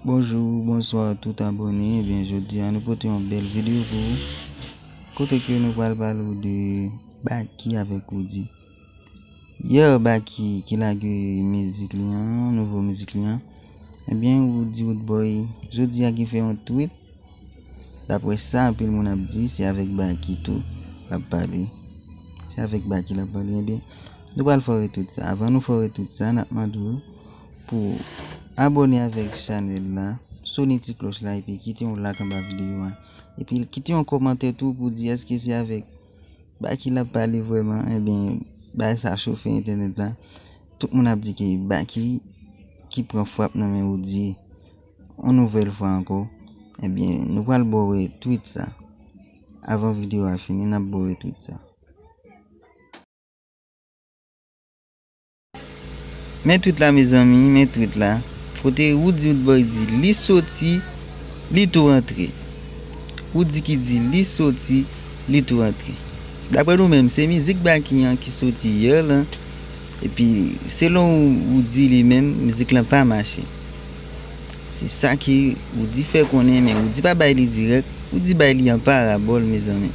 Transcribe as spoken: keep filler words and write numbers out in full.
Bonjou, bonswa tout abòne. Ebyen, jodi a nou pote yon bèl videyo pou ou. Kote ke nou pral pale w de Baky avèk Roody. Yè, Baky ki lage mizik li an, nouvo mizik li an. Ebyen, Roody Roodboy, jodi a ki fè yon tweet. Daprè sa anpil moun ap di, se avèk Baky tou l ap pale. Se avèk Baky l ap pale. Ebyen, nou pral fè w retweet sa. Avan nou fè w retweet sa, n ap mande w pou abòne avèk chanèl la, sone ti klòch la, epi kite yon like anba videyo a. Epi kite yon kòmantè tou pou di èske se avèk Baky l ap pale vrèman. Ebyen, bagay sa chofe entènèt la. Tout moun ap di ke Baky ki pran frap nan men Roody yon nouvèl fwa ankò. Ebyen, nou pral ba w retweet sa. Avan videyo a fini, n ap ba w retweet sa. Men tweet la, mezanmi, men tweet la. Kote Roody Roodboy di li soti, li tou rantre. Roody ki di li soti, li tou rantre. Daprè nou menm, se mizik Baky an ki soti yè lan. Epi, selon Roody li menm, mizik lan pa mache. Se sa ke Roody fè konnen, men Roody pa bay li dirèk. Roody bay li an parabòl, mezanmi.